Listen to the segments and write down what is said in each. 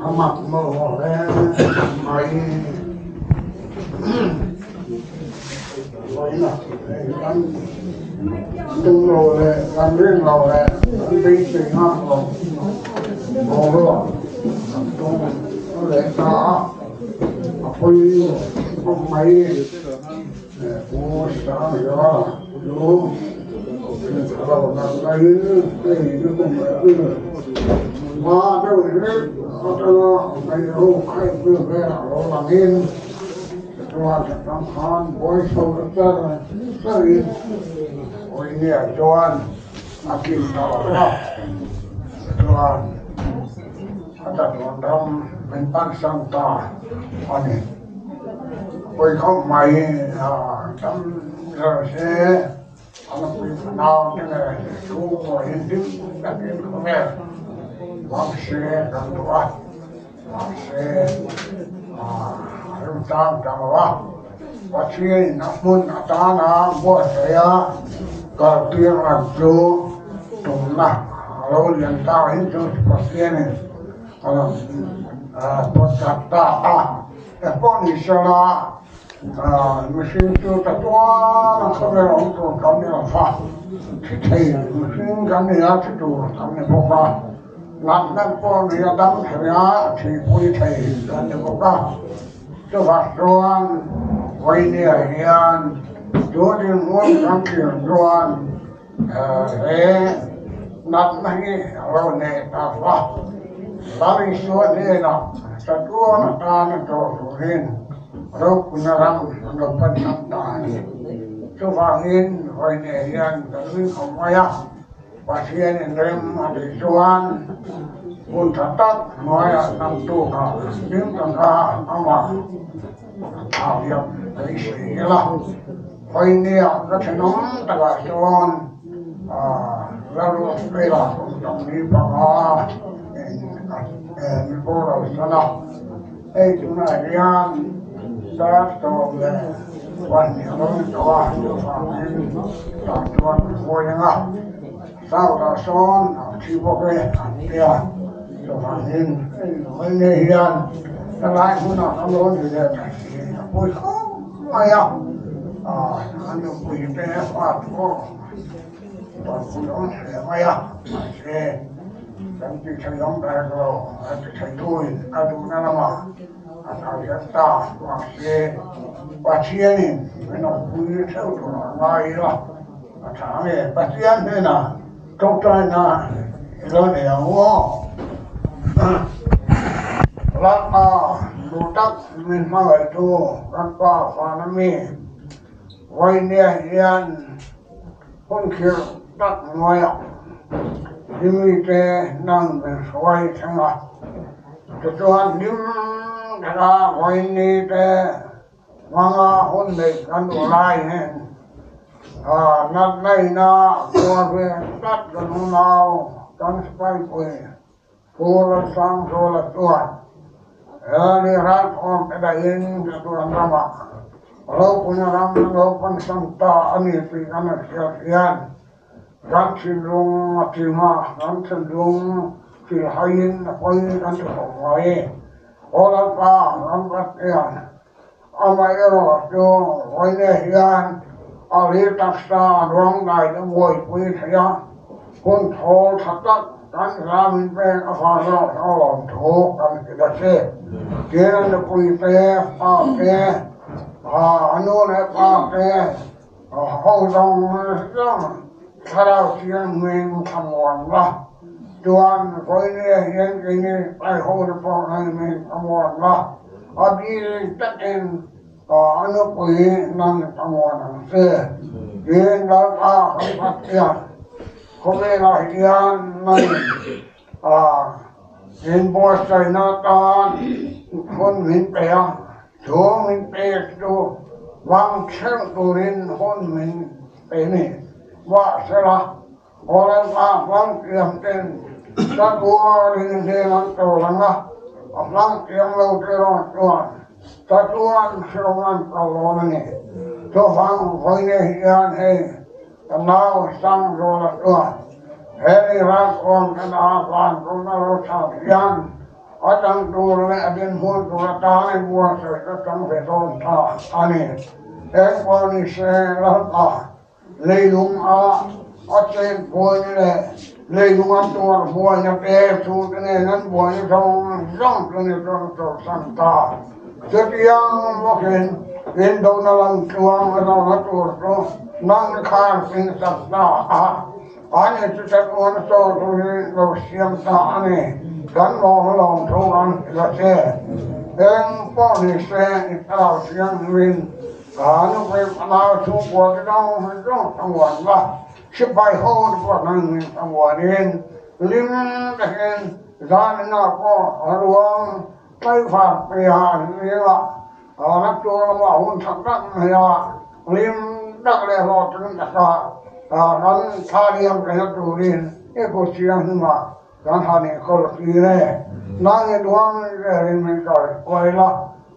A mak maw hle mai. Vawiina hei kan tum lo leh kan rin lo leh kan beisei ngam lo boruak kan tum leh ta a, a pawi khawp mai. Pu Sangzuala chu lo natnain hei lukum leh hmun hma deuh hlek atanga meiho khaihpui velah lo langin chuan atang khan buai chho ta char charin Awihniah chuan a kim ta lo va, chuan a chatuan ram min pansan ta a ni. Pawi khawp mai tam ber se a nupui fanau te leh chhungkaw hi hlim takin khawvel hmang se kan duh a, mahse a remchang ta lo a, Pathianin a hmun atana buatsaih a kaltir ang chu tumna a lo lian ta in chu Pathianin a rawn pawtchat ta a. Engpawh ni sela, mihring chu ta tual a khawvel awm tur kan ni lo va, thi thei mihring kan ni a, thi tur kan ni bawk a, natna pawh ni a dam thei a, thihpui thei kan ni bawk a. Chuvang chuan Vawinia hian chu dinhmun kan thlir chuan he natna hi a lo nei ta va. Lal Isua hnenah chatuan atana tawh turin ropuina ram an lo pan sak ta a ni. Chuvangin vawiinah hian kan rinawm mai a, Pathianin rem a tih chuan hun tha tak hnuaiah hnamtukah hlim taka amah a thahliam beisei ila. Vawinia ka thenawm takah chuan Lalruatfela kum 25 in mi boral san a, hei tunah hian dar 12 a lo ni tawh a, chuvangin tah chuan a ngawi ang a, South-ah sawn a thi bawk e an ti a, chuvangin hei vawinia hian helai hmunah ka lo ni leh ta si a pawi khawp mai a, a nupui te fa pawh tawrhpui awm hle mai a, mahse kan ti thei awm ber lo, a ti thei tuin a duhna lamah a thar hian ta, mahse Pathianin min awmpui theuh tur a ngai ila a tha nge Pathian hnenah tawngtaina i lo nei ang u aw. Lalpa duh tak min hmangaihtu kan Pa Fana mi Vawinia hian hun khirh tak hnuaiah hi mite nang min hruai thleng a, tichuan hlim taka Vawini te hmanga hun neih kan duh lai hian natnaina kual ve tlat kan unau kan sipaipui Pu Lalsangzuala chuan he ralthuam te dahin chatuan ramah ropuina ram lo pansan ta a ni tih kan han hriat hian kan thinlung a chim a, kan thinlung thilhaiin a pawi kan ti khawp mai. Aw Lalpa ram rat hian amaherawh chu vawiin hian a ri taksa ruang dai te buaipui thei a, hun thawl tha tak. Kan hla min pek a fa zawk a lawm thu kan hrilh a che. Tin a nupui te, fa te, a nu leh pa te, ho zawng zawng thlarau thianghlim thlamuan la. Chuan vawinia hian keini Paiho te pawh hei min thlamuan la. A bik takin A nupui nang thlamuan ang che. Tiin Lalpa kan Pathian khawvelah hian nang inbuatsaihna atan hun min pe a, chu min pek chu vang theuh turin hun min pe ni. Mahsela, Aw Lalpa hmangtiam ten ka tuarin heng an chawl ang a, a hmangtiam lo te erawh chuan ka tuan hrehawm an chawl dawn a ni. Chuvang vawiin hian hei ka nau Sangzuala chuan he ni ralthuam ka dah van tuna lo chhak hian a chang tur leh a dinhmun tur atan i buatsaih ka chang ve dawn ta a ni. Engpawh ni se Lalpa Leilung a a chen buaina leh leilung a tuar buaina te chu te nen an buaina zawng zawng chu ni chuan a chawlhsan ta. Chutiang bawkin indona lam tluang a zawhna tur chu nang khan in sak ta a, ani chu chatuan chaw chu hi lo siam ta a ni. Kan lawm lawm thu an hrilh a che. Eng pawh ni se i thlarau thianghlim Ka nupui fanau chhungkua te zawng zawng thlamuan la, sipai ho te pawh hmang in thlamuanin lim takin zaninah pawh a ruang tlaihvar peiha an zingah naktuk lamah hun tha tak mai a lim tak leh hlawhtling taka kan thla liam theihna turin i kut thianghlimah Kan han inkawl thin e. Nangin duang verin min sawi kuai la,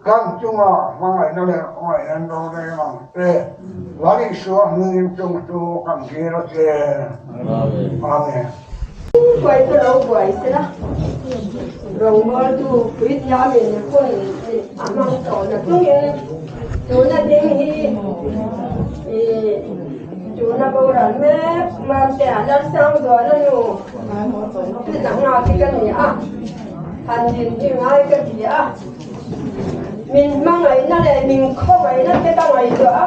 kan chunga hmangaihna leh khawngaihna an ro reng ang che. Lal Isua hmingin chung chu kan dil a che. Amen. Buai chu lo buai se la, rawngbawltu puithiamin hun a hmang tawh na chungin tuna ding hi tuna boral mek Mamtea Lalsangzuala nu Chutah nghak hi ka ni a, han din hi ngai ka ti a, min hmangaihna leh min khawngaihna te ka ngaihtuah a,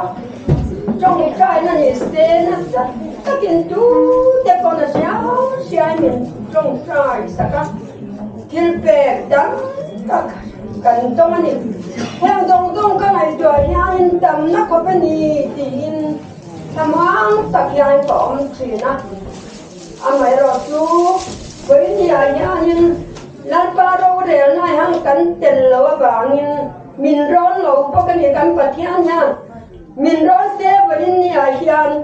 tawngtaina ni se nasa takin tute pawn a hriau hriai min tawngtai sak a, thil pek tam tak kan tawng a ni. Heng zawng zawng ka ngaihtuah hianin tamna khawp a ni tiin thlamuang tak hian ka awm thin a. Amaherawh chu Vawinia hianin Lalpa rorelna hian kan tel lo avangin min rawn lo bawk a ni. Kan Pathian hian min rawn se Vawinia hian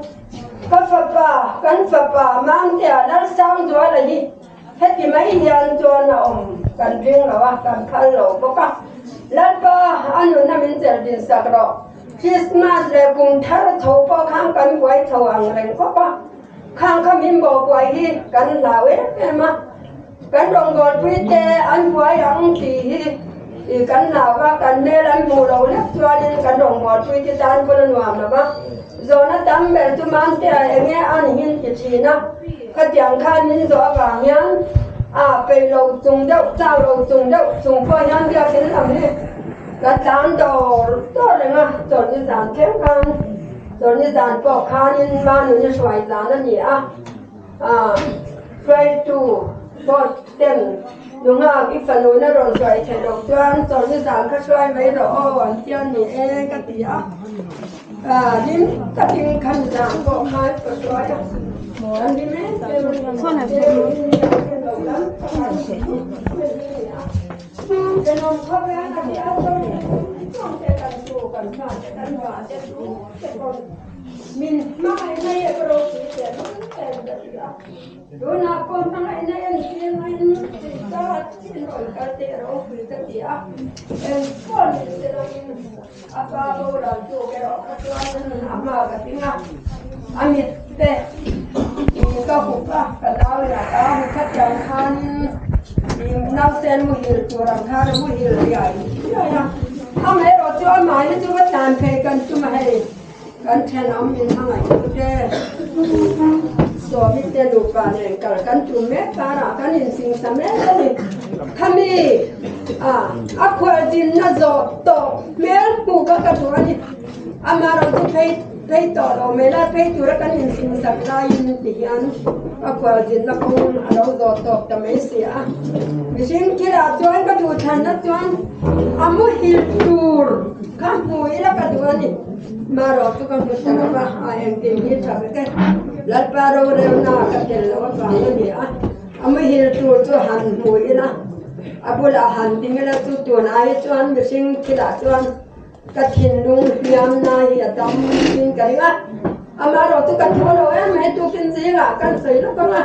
ka fapa, kan fapa Mamtea Lalsangzuala hi heti mai hian chuan a awm kan ring lo a, kan phal lo bawk a. Lalpa a nunna min chelh din sak rawh. Krismas leh kum thar tho pawh khan kan buai chho ang reng khawp a. Khang kha min bo buai hi kan hlau em em a, kan rawngbawlpui te an buai ang tih hi i kan hlau a, kan hmel an hmuh lo lek chuanin kan rawngbawlpui te tan pawn a nuam lo va, zawhna tam ber chu Mamtea eng nge a ni hin ti thin a, khatiang khan min zawh avang hian a peih lo chung deuh, chau lo chung deuh chung pawh hian biakin lam hi ka tlan dawr dawr reng a, chawlhni zan thleng khan. Chawlhni zan pawh khanin Manuni hruai zan a ni a, hruaitu boss ten nunghak i fanu na rawn hruai theih loh chuan chawlhni zan kha hruai mai rawh aw an tia ni e ka ti a, hlim takin khami zan pawh khan ka hruai a, an hlim em em a ni. Nausen muhil tur ang khan a muhil riai riai a, amaherawh chu amah hi chu va tlan phei kan tum a hei, kan thenawm min hmangaih tu te. Sawmi te nupa nen kal kan tum mek karah kan insingsa mek a ni. Khami a a khualzinna zawh tawh hmel hmuh kha ka duh a ni. Amaherawh chu phei phei tawh lo mai lai phei tura kan insingsak laiin ti hian a khualzinna kawng a lo zawh tawp ta mai si a. Mihring thilah chuan ka duhthlanna chuan a muhil tur kha hmu ila ka duh a ni. Marawh chu ka hmu ta lo va, a engkim hi tha vek e. Lalpa rorelna ka tel loh avang a ni a, a muhil tur chu han hmu ila, a bulah han ding ila chu tun ai chuan mihring thilah chuan ka thinlung hliamna hi a dam in ka ring a. Amaherawh chu ka thaw lo em mai, tukin zingah kan sawi lawk ang a.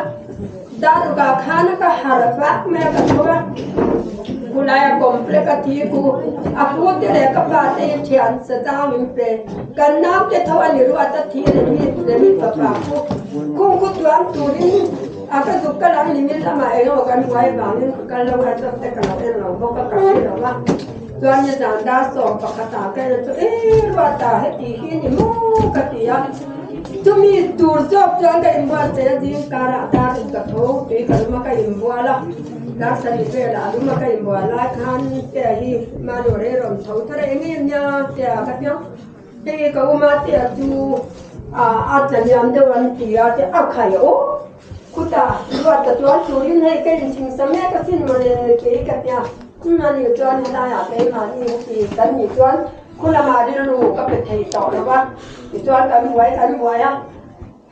Daruka khan ka harh vak mai a ka tho a, khulai a complex a thi khu a pu te leh ka pa te hi thian sa chang in pe kan nau te tho a ni ruat a thi remi remi fapa khu khung khu tuam turin a ka zuk ka lang nimin lamah eng emaw kan buai vangin ka kal lo a chawp te ka lo en lo bawk a ka hre lo a chuan nizan dar sawm pakhat ah ka en chu e ruata heti hi ni maw ka ti a. Chumi tur zawk chuan ka inbuatsaih a, zing karah dar in ka tho tui ka lum a ka inbual a, dar sarih velah a lum a ka inbual lai khan Tea hi mahni aw rei rawn tho thar a, eng nge nia Tea ka ti a, hei ka uma Tea chu a tlaniam deuh an ti a, a khai aw khutah ruat ta chuan turin hei ka inchhingsa mek asin mawle kei ka ti a, ani chuan helaiah keimahni heti kan nih chuan Khu lamah rilru ka pe thei tawh lo va, tichuan kan buai kan buai a,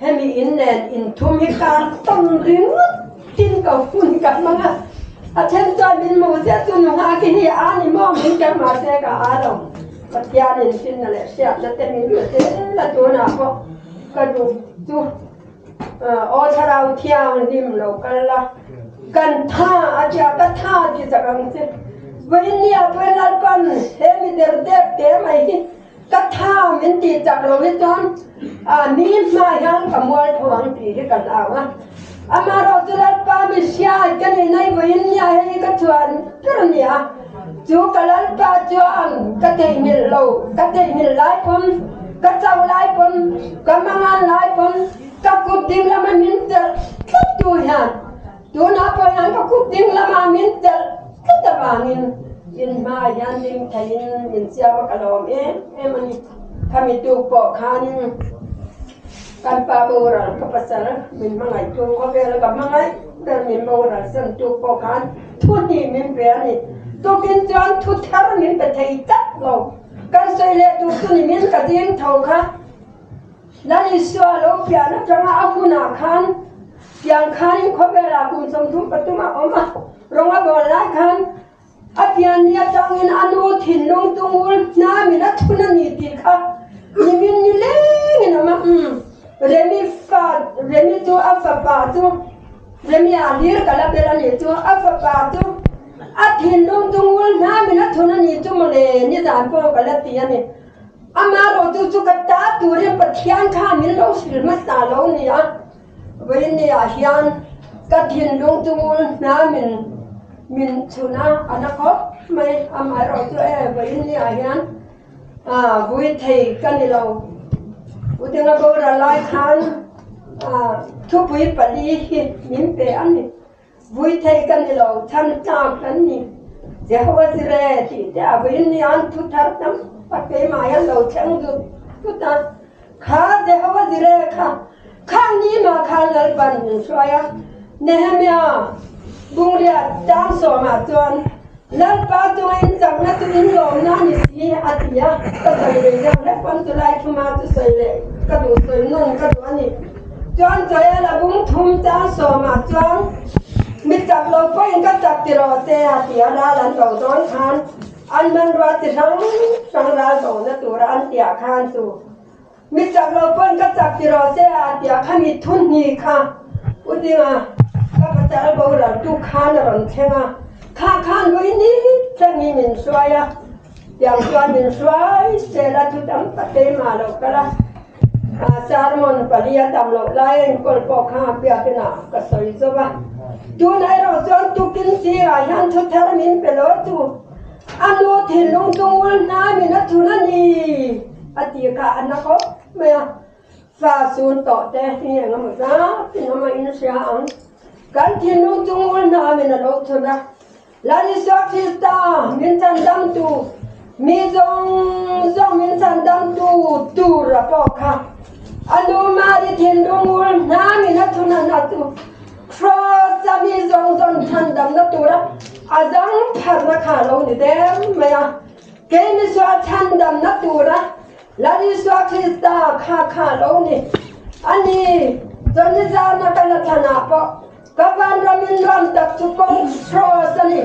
hemi in nen inthum hi kar tawn ringawt tin ka hun ka hmang a, a then chuan min hmu chiah chu nungha khi hi a ni maw min kher mahse ka a lo, Pathianin finna leh hriatna te min pe zel a tunah pawh ka duh chu aw thlarau thianghlim lo kal la, kan tha a tia ka tha ti chak ang che, Vawinia pawi Lalpan he mi der dek te mai hi ka tha min tih chak lo hi chuan a mi hma hian ka mual tho ang tih hi kan au a, amaherawhchu Lalpa mi hriat ka nih nai vawinia hei ka chhuan ber a ni a, chu ka Lalpa chuan ka theihnghilh lo, ka theihnghilh lai pawn, ka cho lai pawn, ka mangan lai pawn, ka kut ding lama min chelh tlat tu hian Tunah pawh hian ka kut ding lamah min telh tlat avangin in hmaah hian ding theiin min siam a ka lawm em em a ni. Khami tuk pawh khanin kan pa boral ka pasal min hmangaihtu khawvela ka hmangaih ber min boral san tuk pawh khan thu hnih min pe a ni. Tukin chuan thu thar min pe thei tlat lo. Kan sawi leh tur chu ni min ka ding tho kha. Lal Isua lo pian atanga a hunah khan pian khanin khawvelah kum 33 a awm a, rawng a bawl lai khan a pian ni atangin a nu thinlung tungul hnamin a thun a ni tih kha nimin ni lengin a awm a, umm Remi fa Remi chu a fapa chu Remi a lir ka la bel a nih chu a fapa chu a thinlung tungul hnamin a thun a nih chu mawle nizan pawh ka la ti a ni. Amaherawh chu chu ka ta turin Pathian kha min lo hrilh hmasa lo ni a, vawiinniah hian ka thinlung chu ngul hna min min chhun a, a na khawp mai. Amaherawh chu e vawiinniah hian vui thei ka ni lo. Udenga boral lai khan thupui pali hi min pe a ni. Vui thei ka ni lo, chhan tlak kan ni. Jehovah Jireh tih te a vawiin ni an thu thar tam tak keimah hian lo thleng zut zut a. Kha Jehovah Jireh kha khang ni mah khan Lalpan min hruai a. Nehemiah bungriat tang sawmah chuan Lalpa chunga in chakna chu in lawmna a ni si a ti a. Ka sawi rei deuh hlek pawn chulai thuma chu sawi leh ka duh sawi nun ka duh a ni. Chuan Joel a bung thum chang sawmah chuan mi chak lo pawhin ka chak ti rawh se a ti a, ral an do dawn khan an hmanrua chi hrang hrang ral dona tura an tiah khan chu mi chak lo pawhin ka chak ti rawh se a ti a, khami thu hni kha u dinga ka pasal boral tu khan a rawn thleng a, kha khan vawi ni thleng hi min hruai a, tiang chuan min hruai sel a, chu tam tak keimah lo kal a. Sermon pali a tam loh lai a enkawl pawh kha biakinah ka sawi zo va. Tunah erawh chuan tukin sirah hian thu thar min pe lo chu a nu thinlung chu ngul hna min a thun a ni a tih kha a na khawp mai a. Fa sun tawh te hi eng emaw zat in awm a in hria ang. Kan thinlung chung ul hna min a lo chhun a, Lal Isua Krista min chhandamtu, mi zawng zawng min chhandamtu tur a pawh kha a nu Mari thinlung ul hna min a chhun a hna chu Kraws a mi zawng zawng chhandamna tura a zang pharna kha a lo ni der mai a. Kei Misual chhandamna tura Lal Isua Krista kha kha a lo ni. A ni, chuan nizana ka la chhanah pawh ka vanram in ram tak chu kawng cross a ni,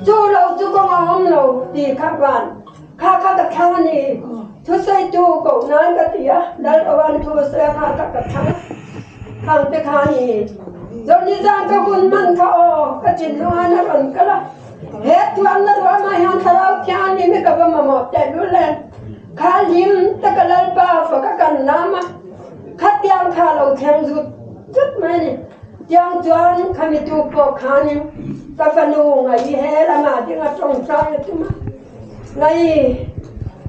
chu lo chu kawng a awm lo tih kha van kha kha ka thlang a ni. Thusawitu koh nan ka ti a, Lal Oan thu sawi a kha kha ka thlang a, khang te kha a ni. Chuan nizan ka hun hman kha aw ka thinlung a na rawn kal a. He tuamna ruahmah hian Thlarau Thianghlim hi ka va mamawh tehlul em? Kha hlim taka Lalpa faka kan lam a, khatiang kha lo thleng zut zut mai a ni. Tiang chuan khami tu pawh khanin ka fanu Ngai he lamah ding a tawngtai a tum a, Ngai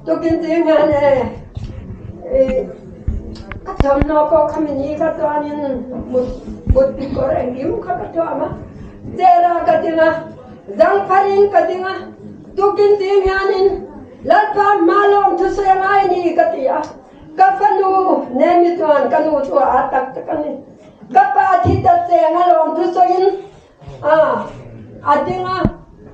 tukin zing hian e ka thawmhnaw pawh khami ni kha chuanin mut mut kawr engkim kha ka thuam a. Zera ka ding a, Zangpharin ka ding a, tukin zing hianin Lalpa hma lawm thusawi a ngai ni ka ti a, ka fanu Nemi chuan ka nu chu a â tak tak a ni. Ka pa thi ta cheng a lawm thusawiin a a ding a,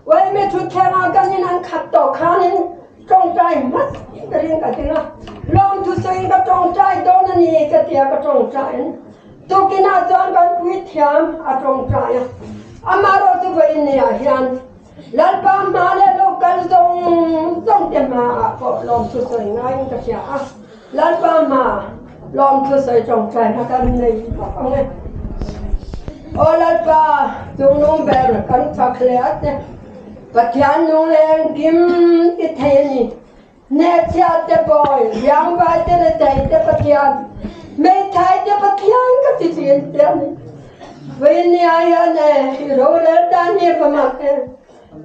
Uaime thutthlengah kan in an khat tawh khanin tawngtai hmat berin ka ding a, lawm thusawiin ka tawngtai dawn a ni ka ti a, ka tawngtaiin Tukinah chuan kan puithiam a tawngtai a, amaherawh chu vawiin niah hian Lalpa hma leh lo kal zawng zawng te hmaah pawh lawmthu sawi ngaiin ka hria a, Lalpa hma lawmthu sawi tawngtai kha kan nei bawk ang e. Aw Lalpa, chungnung ber kan fak hle a che, Pathian nung leh engkim ti thei a ni. Hnehchhiah te bawi, riangvai te leh thei te Pathian, hmeithai te Pathian ka ti thin che a ni. Vawinia hian e, i rorel dan hi va mak em?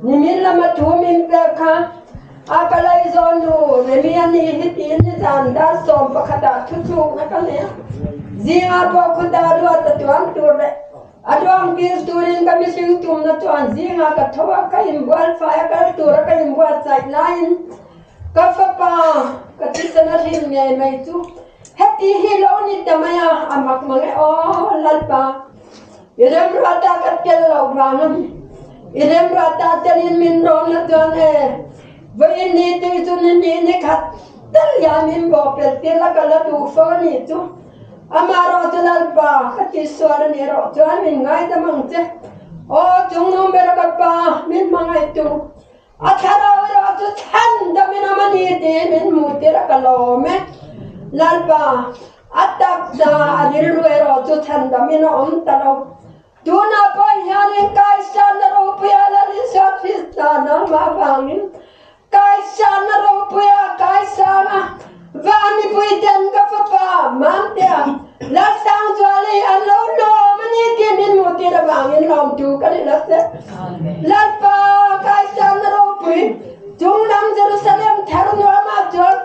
Nimin lama thu min pek kha a ka laizawn nu Remi a ni hi tiin nizan dar 11 ah thu chhukna ka nei a. Zingah pawh khuta ruat a tuam tur leh A ruang kil turin ka mihring tumna chuan zingah ka tho a, ka inbual fai a, kal tura ka inbuatsaih laiin ka fapa ka thisen a hlim ngei mai chu heti hi lo ni ta mai a, a mak mang e aw Lalpa, i remruata ka tel loh vang a ni, i remruata telin min rawn la chuan e, vawiin ni tui chu ni hnih ni khat tal hian min bawhpelh tir la ka la duh fo a nih chu. Amah rawh chu Lalpa, ka tihsual a nih rawh chuan min ngaidam ang che. Aw chungnung ber ka Pa, min hmangaihtu, a thlarau erawh chu chhan damin awm a ni tiin min hmuh tir a ka lawm e. Lalpa, a taksa a rilru erawh chu chhan damin a awm ta lo. Tunah pawh hianin Kaisanna ropuia Lal Isua Krista nangmah avangin Kaisana ropuia Kaisana van mipui ten ka fapa Mamtea Lalsangzuali an lo lawm a ni tih min hmuh tir avangin lawmtu ka ni lo se. Lalpa Kaisana ropui chunglam Jerusalem thar nuamah chuan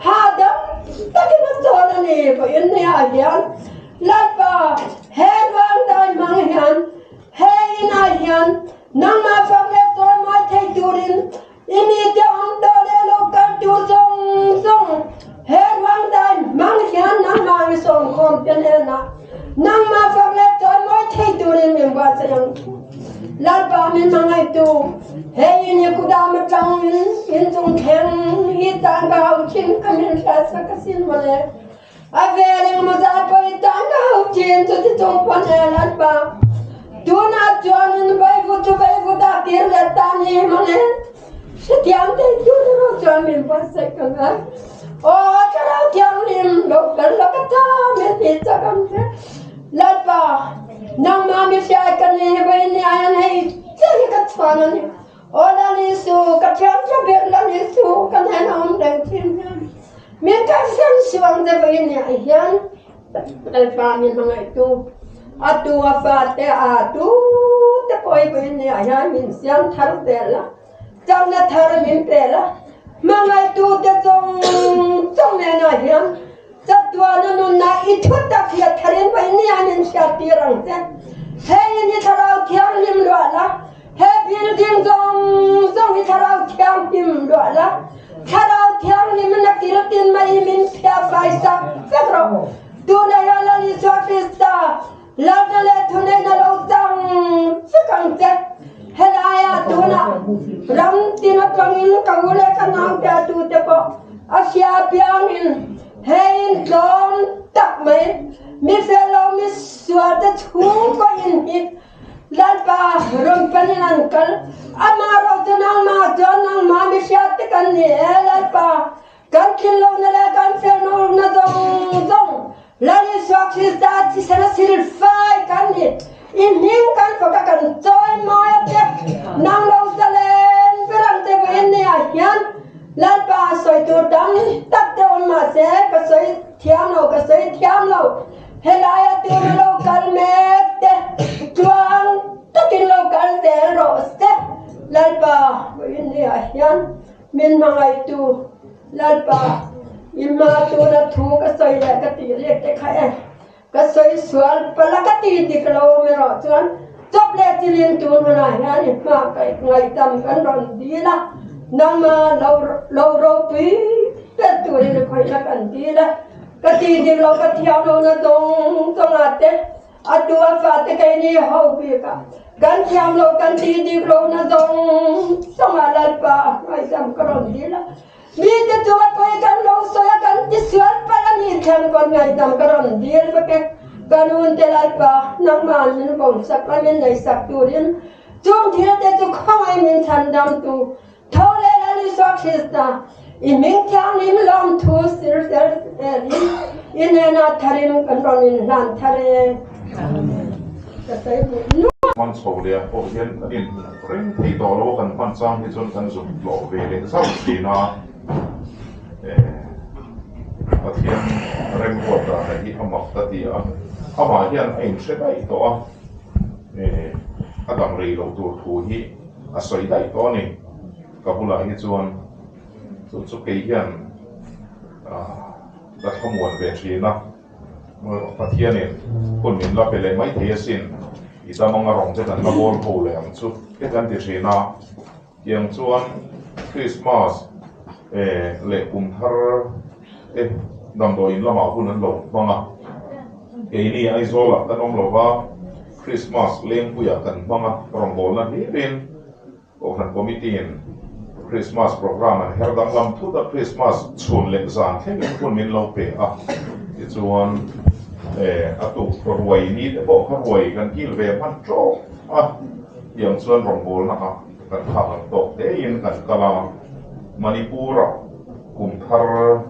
hahdam takin a chawl a ni vawiin niah hian Lalpa he ruang dai hmang hian he inah hian Nangmah fak leh chawimawi thei turin i mite awm tawh leh lo kal tur zawng zawng he ruang dai hmang hian nangmah i sawmkhawm te hnenah nangmah fak leh chawimawi thei turin min buatsaih ang. Lalpa min hmangaihtu, he in hi kudam atangin inchung thleng hi tan ka hau thin ka min hriatsak asin mawle. A vel engemaw zat pawh i tan ka hau thin chuti chung pawn e Lalpa. Tunah chuanin vaivut chu vaivut ah kir leh ta ni mawle. Hrethiam thei tur erawh chuan min buatsaih ka ngai. Aw Thlarau Thianghlim lo kal la ka tha min ti chak ang che. Lalpa, nangmah mi hriai ka ni hi vawiin ni aiin hei chiah hi ka chhuan a ni. Aw Lal Isu, ka thiam tha ber Lal Isu, ka hnenah awm reng thin hian min kalsan suh ang che vawiin niah hian Lalpa min hmangaihtu, a tu a fa te a tu te pawh hi vawiin niah hian min siam thar zel a, chakna thar min pe la, hmangaihtu te zawng zawng nenah hian chatuana nunna i. i thutak hi a tharin vawi ni an in hriattir ang che. He in hi Thlarau Thianghlim luah la, he building zawng zawng hi Thlarau Thianghlim luah la, Thlarau Thianghlim in a kil tin mai i min phiah fai sak vek rawh. Tunah hian Lal Isua Krista Lalna leh thuneihna lo chang vek ang che. Helaiah tunah ram tin atangin ka u leh ka nau te a tute pawh a hria apiangin he in tlawm tak mai mi fel lo mi sual te chhungkaw in hi Lalpa rawn panin an kal. Amah ro chu nangmah chuan nangmah mi hriat te kan ni e Lalpa. Kan thinlungna leh kan felnurna zawng zawng Lal Isua Krista thisen a silfai kan ni. I hming kan fak a kan chawi mawi a che. Nang lo zalen ber ang che vawiin ni ah hian Lalpa a sawi tur tam tak te awm mahse ka sawi thiam lo ka sawi thiam lo. Helaia tuna lo kal mek te tluang takin lo kal zel rawh se. Lalpa vawiin ni ah hian Min hmangaihtu Lalpa, i hma tuna thu ka sawi leh ka tih lek te kha e, ka sawi sual palh a ka ti dik lo awm erawh chuan chawp leh chilin tun hunah hian i hma ka ngaihdam kan rawn dil a, nangma lo lo ropui ber turin i khawihna kan dil a, ka ti dik lo ka thiam lo na zawng zawngah te A tu a fate keini ho bik a, kan thiam lo kan ti dik lo na zawng zawng a Lalpa ngaihdam ka rawn dil a, mite chu a pawi kan lo sawi a kan ti sual palh a ni thleng pawn ngaihdam ka rawn dil vek e, ka nun te Lalpa nangmah min vawng sak a min nei sak turin chung thil te chu khawngaih min chhandam tu Tho leh Lal Isua Krista, i hming thianghlim lawmthu sir zel zelin i hnenah tharim kan rawn inhlan thar e. Ka sawi duh nuam. Hman chho leh ah pawh hian kan inhmuh reng thei tawh lo a, kan hman chang hi chuan kan zuk tlawh ve leh zauh thin a, Pathian remruat dana hi a mak ta ti a, amah hian a inhre daih tawh a, a dam rei loh tur thu hi A sawi daih tawh a ni. Ka bulah hi chuan chu chu kei hian ka thlamuan ve thin a, Pathianin hun min la pe leh mai thei asin, i dam anga rawng te kan la bawl ho leh ang chu te kan ti thin a. Tiang chuan Christmas leh kum thar te damdawiin lamah hun an lo hmang a, keini Aizawlah kan awm lo va. Christmas lengpuiah kan hmang a, rawngbawlna hlirin Kohhran Committee-in Christmas programme an her danglam thut a, Christmas chhun leh zan thlengin hun min lo pe a, tichuan a tuk ruai ni te pawh kha ruai kan kil ve hman tawk a, tiang chuan rawngbawlna ah kan khak ang tawk tein kan kal a, Manipur-ah kum thar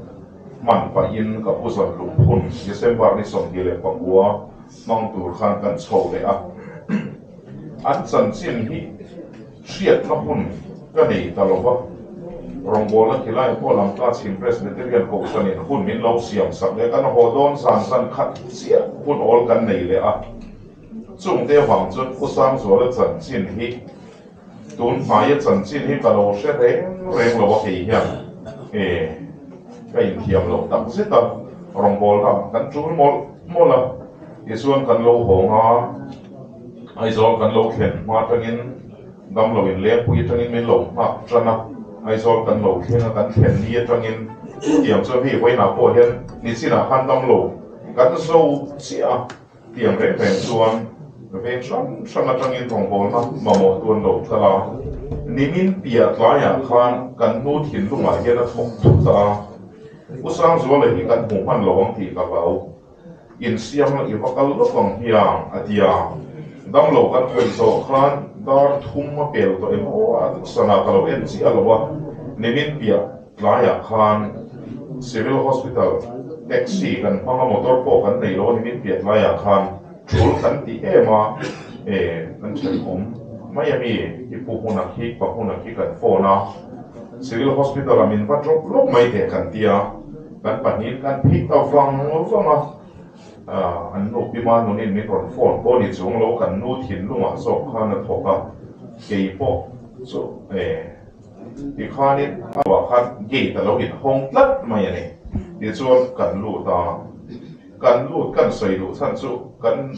hman pahin ka pu zawn lungphun December ni 29 Hmang tur khan kan chho leh a, an chanchin hi hriatna hun ka nei ta lo va, rawngbawlna khilai pawh Lamka Chhim Presbyterian Kohhranin hun min lo siam sak leh kan haw dawn zan zan khat chiah hun awl kan nei leh a, chungte avang chuan Pu Sangzuala chanchin hi tun hmaia chanchin hi ka lo hre reng reng lo a kei hian e ka inthiam loh tak zet a, rawngbawlna kan tul mawlh mawlh a, tichuan kan lo hawng a, Aizawl kan lo thlen hma atangin damlo inlengpui atangin min lo nghak tan a, Aizawl kan lo thleng a, kan thlen ni atangin tiang chuan hei vawiinah pawh hian nichinah khan damlo kan zo chiah a. Tiang reng reng chuan veng hrang hrang atangin rawngbawlna mamawh tu an lo kal a, nimin piah tlaiah khan kan hnu thinlungah hian a thawk thut a, U Sangzuala hi kan hmu hman lo ang tih ka hlau, insiamna i va kal lawk ang hiang a ti a, damlo kan khawih zawh khan dar thum a pel tawh em aw a sana ka lo en chiah lo a, nimin piah Tlaiah khan Civil Hospital taxi kan hmang a, motor pawh kan nei lo a ni min piah tlaiah khan tul kan ti em a, e kan thenawm mai a mi i pu hmunah khi pa hmunah khi kan phone a, Civil Hospital ah min va drop lawk mai teh kan ti a, kan pahnihin kan phei ta vang vang a, an nu pi ma nunin min rawn phone pawh ni chung lo kan nu thinlungah zawk khan a thawk a, keipawh chu e. Tikhanin a luah khan gate a lo inhawng tlat mai a ni. Tichuan kan lut a. Kan lut kan sawi duh chhan chu kan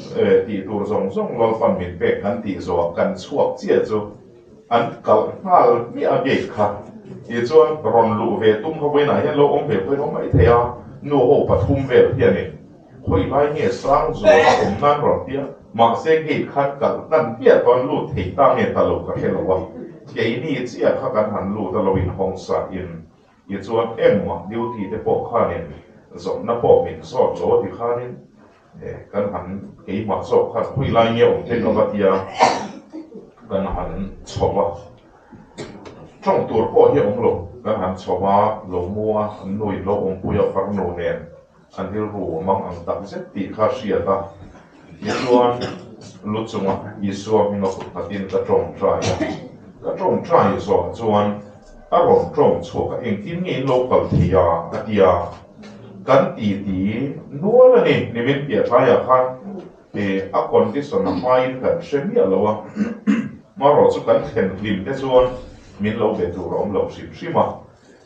tih tur zawng zawng Lalpan min pek kan tih zawhah kan chhuak chiah chu an kalh nghal hmiah a gate kha. Tichuan rawn luh ve tum kha vawiinah hian lo awm ve pawhin awm mai thei a, nu ho pathum vel hianin khawi lai nge sang zual a awm nan rawn ti a, mahse gate khan kalh hnan hmiah tawh an lut thei ta nge ta lo ka hre lo a, keini chiah kha kan han lut a lo inhawng sa in Tichuan engmah duty te pawh khanin zawhna pawh min zawt lo ti khanin kan han keimah zawk khan khawi lai nge awm te ka va tia kan han chho va, tawng tur pawh hi a awm lo, kan han chho va lo mu a, an nu in lo awmpui a farnu nen an rilru mang ang tak zet tih kha hriat a, tichuan lu chunga Isua hminga kut nghatin ka tawngtai a, ka tawngtai zawh chuan a rawn tawng chhuak a, engtin nge in lo kal thei a? a ti a, kan titi nual a ni, nimin piah tlaiah khan a condition a hmain kan hre miah lo a, marawh chu kan thlen hlim te chuan min lo be tur a awm lo hrim hrim a,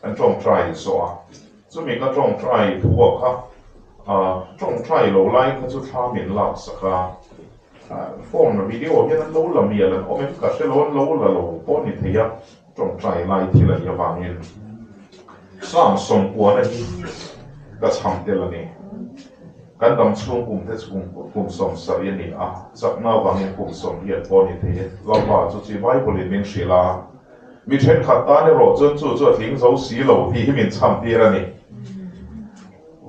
kan tawngtai zawh a. Chumi ka tawngtai thuah kha tawngtai lo lai kha chu thla min lak sak a, phone video hian an lo la mial an awm em ka hre lo, an lo la lo pawh ni thei a, tawngtai lai thil a nih avangin Psalm sawmkuana hi ka chham tel a ni. Kan dam chhung kum te chu kum 70 a ni a, chakna avangin kum 80 pawh ni thei e. Lalpa chu chi Bible in min hrilh a. Mi thenkhat tan erawh chuan chu chu a tling zo si lo tih hi min chham tir a ni.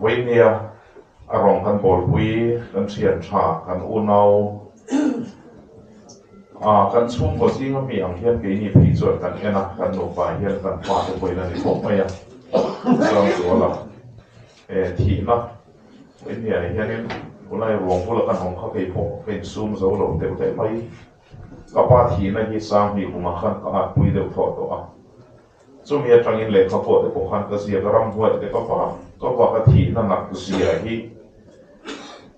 Vawinia a rawng kan bawlpui, kan thian tha, kan unau a kan chhungkaw zinga mi ang hian keini phei chuan kan en a, kan nupa hian kan fate pawhin a ni khawp mai a. Sangzuala thihna vawinia hianin tunlai ruang bula kan awm kha kei pawh ka insum zo lo deuh daih mai. Ka pa thihna hi Sanghnih kumah khan ka atpui deuh thawh tawh a. Chumi atangin lehkha pawh te pawh khan ka ziak a, ramhuai te ka va ka va ka thihna nat zia hi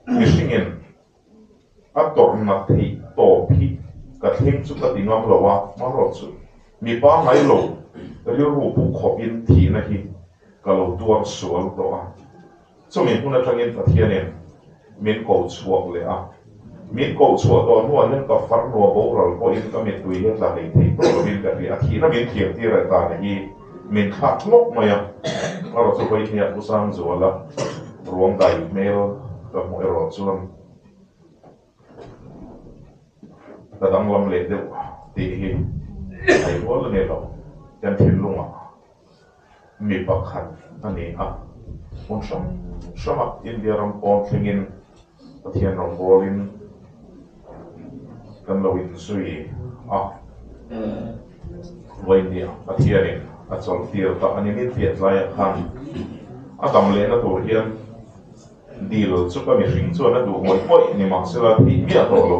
mihringin a tawrh nat theih tawp hi ka thleng chu ka ti ngam lo a, hmarawh chu mi pangngai lo rilru pu khawpin thihna hi ka lo tuar sual tawh a. Chumi hmun atangin Pathianin min ko chhuak leh a. Min koh chhuah tawh hnuah hian ka farnua boral pawhin ka mittui hi a tla hlei thei tawh lovin ka hria. A thihna min thiam tir leh dan hi min thlak hlawk mai a. Erawh chu vawinia Pu Sangzuala ruang dai hmel ka hmuh erawh chuan ka danglam leh deuh tih hi thai rual a ni lo. Kan thinlungah mi pakhat a ni a, hmun hrang hrangah India ram pawn thlengin Pathian rawngbawlin kan lo inzui a, vawinia Pathianin a chawlhtir ta a ni min piah tlaiah khan a dam lehna tur hian dil chu ka mihring chuan a duh ngawih ngawih nimahsela thih miah tawh lo.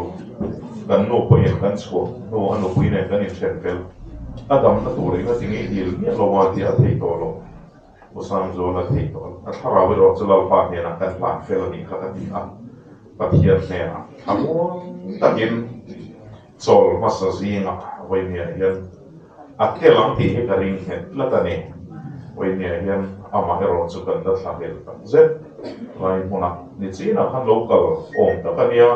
Kan nu pawhin kan chhuah hnu a nupui nen kan inthen fel. A damna tur eng a ti ngei dil miah lo a tih a thei tawh lo. Pu Sangzuala a thei tawh lo. A thlarau erawh chu Lalpa hnenah kan hlan fel a nih kha ka ti a. Pathian hnenah thlamuang takin chawl hmasa zingah vawinia hian a tel ang tih hi ka ring nghet tlat a ni. Vawinia hian amah erawh chu kan la thla hlel tak zet lai hmunah ni chinah khan lo kal awm tak a nia.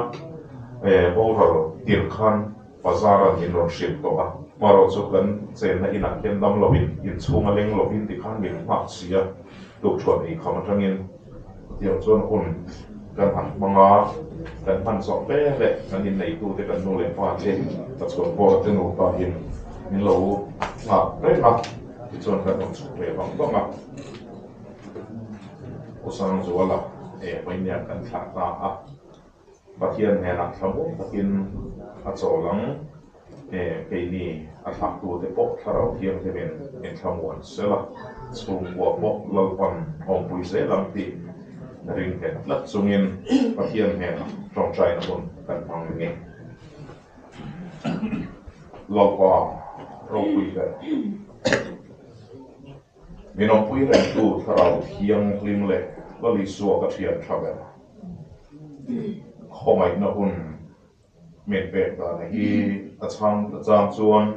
Boral tir khan bazar-a min rawn hrilh tawh a, hmarawh chu kan chenna inah hian dam lovin inchhung a leng lovin tikhan min nghak si a, tukṭhuan eikham atangin tiang chuan hun kan han hmang a, kan hman zawh hle leh kan inneitute kan nu leh pa te ka chhuan bawr te nupa in min lo nghak reng a, tichuan kan rawn chhuk ve vang vang a. U Sangzuala eh vawinia kan thlah ta a. Pathian hnenah thlamuang takin a chawl ang e, keini a thlaktute pawh Thlarau Thianghlimin min thlamuan sel a, chhungkua pawh Lalpan awmpui zel ang tih ring nghet tlat chungin Pathian hnenah tawngtaina hun kan hmang nge. Lalpa ropui ber. Min awmpui rengtu Thlarau Thianghlim leh Lal Isua ka thian tha ber. Khawngaihna hun min pek dan hi a chhang ta chang chuan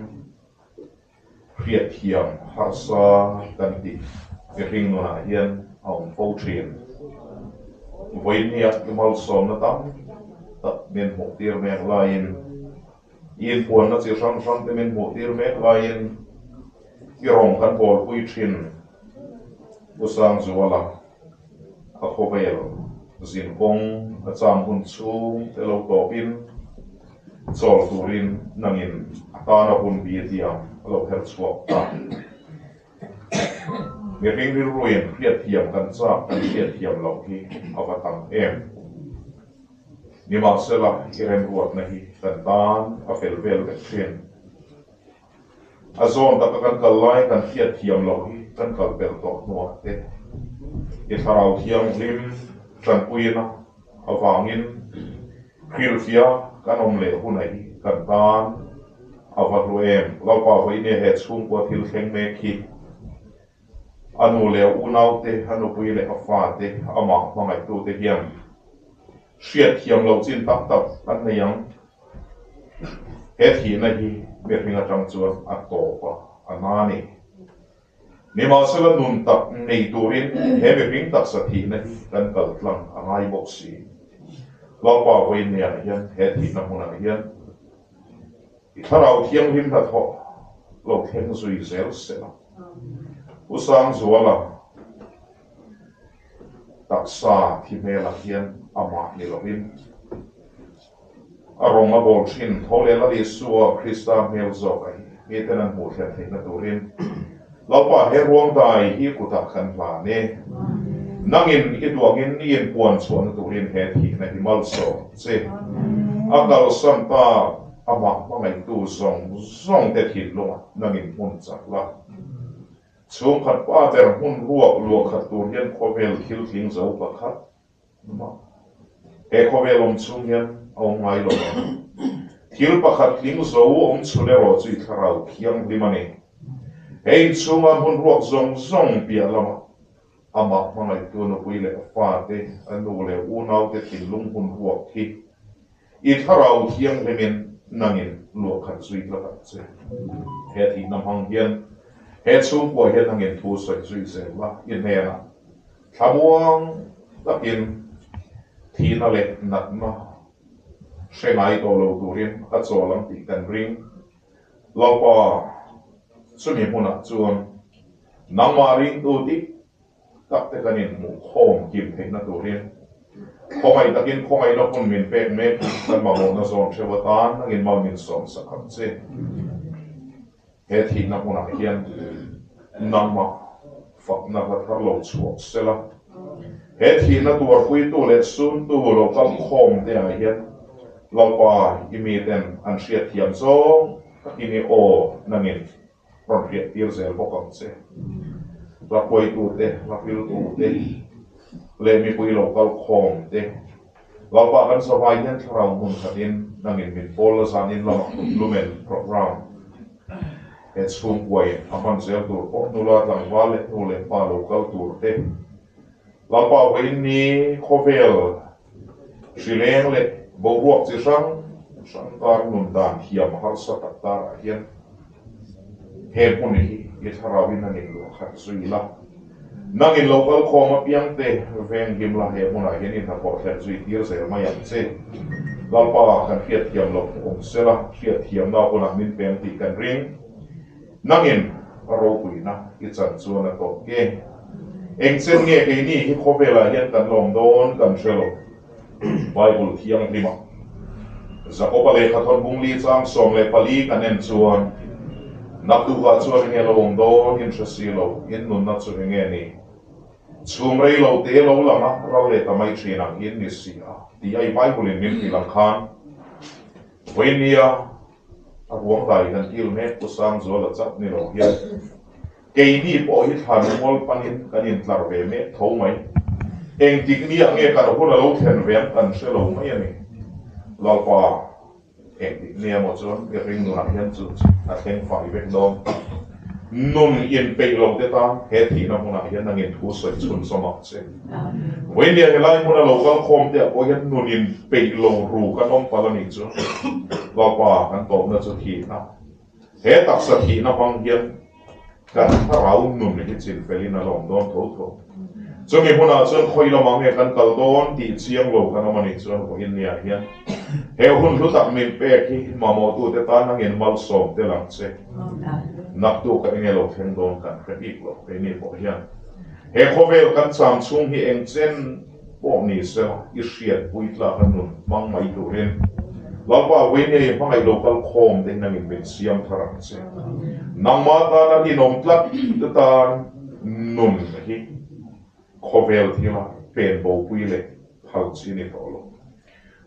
hriatthiam harsa kan tih mihring nunah hian a awm fo thin. Vawinia i malsawmna tam tak min hmuhtir mek laiin, i inpuanna chi hrang hrangte min hmuhtir mek laiin i rawng kan bawlpui thin Pu Sangzuala a khawvel zinkawng a cham hun chhung te lo tawpin chawl turin nangin a tana hun bi tiang a lo her chhuak ta. Mihring rilruin hriatthiam kan chak kan hriatthiam loh hi a va tam em. Nimahsela i remruatna hi kan tan a fel vel vek thin. A zawn taka kan kal lai kan hriatthiam loh hi kan kal pel tawh hnuah te i thlarau thianghlim tanpuina avangin hrilhfiah kan awm leh hunah hi kan tan a va hlu em. Lalpa vawinia he chhungkua thil thleng mek hi a nu leh a unaute, a nupui leh a fate, amah hmangaihtute hian hriatthiam loh chin tak tak an nei ang. He thihna hi mihring atang chuan a tawp a, a na a ni. Nimahsela nun tak nei turin he mihring taksa thihna hi kan kal tlang a ngai bawk si. Lalpa vawinia hian he thihna hmunah hian i thlarau thianghlim hnathawh lo thleng zui zel sela. Pu Sangzuala taksa thi hmelah hian amah ni lovin, A rawng a bawl thin tho leh Lal Isua Krista hmel zawk a hi miten an hmuh thlen theihna turin Lalpa he ruang dai hi kutah kan hlan e. Nangin i duangin i inpuan chhuahna turin he thihna hi malsawm che. A kalsan tak amah hmangaihtu zawng zawng te thinlungah nangin hmun chak la. Chhungkhat pa ber hmun ruak luah khat tur hian khawvel thil tling zo pakhat He khawvel awm chhung hian a awm ngai lo ang. Thil pakhat tling zo awm chhun erawh chu i thlarau thianghlim a ni. He inchhunga hmun ruak zawng zawng piah lamah amah hmangaihtu nupui leh a fate, a nu leh unaute thinlung hmun ruak hi i thlarau thianghlimin nangin luah khat zui tlat ang che. He thihna hmang hian he chhungkua hian nangin thu sawi zui zel la i hnenah Thlamuang takin thihna leh natna hre ngai tawh lo turin a chawl ang tih kan ring. Lalpa, chumi hmunah chuan nangmah ringtu dik tak te kan inhmuh khawm kim theihna turin khawngaih takin khawngaihna hun min pek mek hi kan mamawhna zawn hreuh atan nangin mal min sawm sak ang che. He thihna hmunah hian nangmah fakna hla thar lo chhuak se la, he thihna tuarpuitu leh suntu lo kal khawm te ah hian Lalpa i miten an hriatthiam zawng takin i aw nangin rawn hriattir zel bawk ang che. Hla khuaitute, hla hriltute leh mipui lo kal khawm te Lalpa kan zavai hian thlarau hmun khatin nangin min pawl la zanin lamah lumen program he chhungkuain a hman zel tur pawh nula tlangval leh nu leh pa lo kal tur te Lalpa vawiin ni khawvel hrileng leh boruak chi hrang hrang kar nun dan thiam harsa tak tarah hian he hmun hi i thlarauin nangin luah khat zui la. Nangin lo kal khawm apiangte venghim la he hmunah hian i hnathawh thlen zui tir zel mai ang che. Lalpa kan hriatthiam loh awm sela, hriatthiamna hunah min peng tih kan ring. Nangin ropuina i chan chuan a tawp ke. Eng chen nge keini hi khawvelah hian kan lawm dawn kan hre lo. Bible thianghlima Jakoba lehkha thawn bungli chang 14 kan en chuan, Naktukah chuan enge lo awm dawn in hre si lo, in nunna chu enge ni? Chhum rei lo te lo lang a, ral leh ta mai thin ang in ni si a, tih a i Bible in min hrilh ang khan vawinia a ruang dai kan kil mek Pu Sangzuala chauh ni lo hian Keini pawh hi thlan mual panin kan intlar ve mek tho mai. Engtik niah nge kan hun a lo thlen ve ang kan hre lo mai a ni. Lalpa, engtik nia maw chuan i ring nunah hian chu chu a thleng fai vek dawn. Nun inpeih lo te tan he thihna hmunah hian nangin thu sawi chhun zawm ang che. Vawinia helai hmuna lo kal khawm te ah pawh hian nun inpeih lo ru kan awm palh a nih chu. Lalpa, kan tawpna chu thihna. He taksa thihna hmang hian kan thlarau nun hi chin felin a lawm dawn tho tho. Chumi hmunah chuan khawi lamah nge kan kal dawn tih chiang lo kan awm a nih chuan vawiin nia hian he hun hlu tak min pek hi mamawhtute tan angin malsawm tel ang che. Naktuk a enge lo thleng dawn kan hre bik lo keini pawh hian he khawvel kan cham chhung hi eng chen pawh ni sela i hriatpui tlak a nun hmang mai turin Lalpa vawiin nia i hmangaih lo kal khawm te hi nangin min siam thar ang che. Nangmah tana rinawm tlat te tan Nun hi khawvel thila pen bopui leh phal chi ni tawh lo.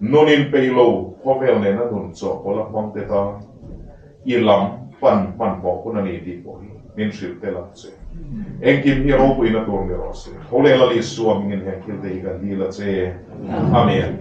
Nun in peih lo khawvel nena nun chawhpawlh a hmang te tan i lam pan hmanhmawh hun a ni tih pawh hi min hrilh tel ang che. Engkim hi ropuina tur ni rawh se. Tho leh Lal Isua hmingin heng thil te hi kan dil a che. Amen.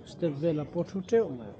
Step velah pawh thu teuh mai.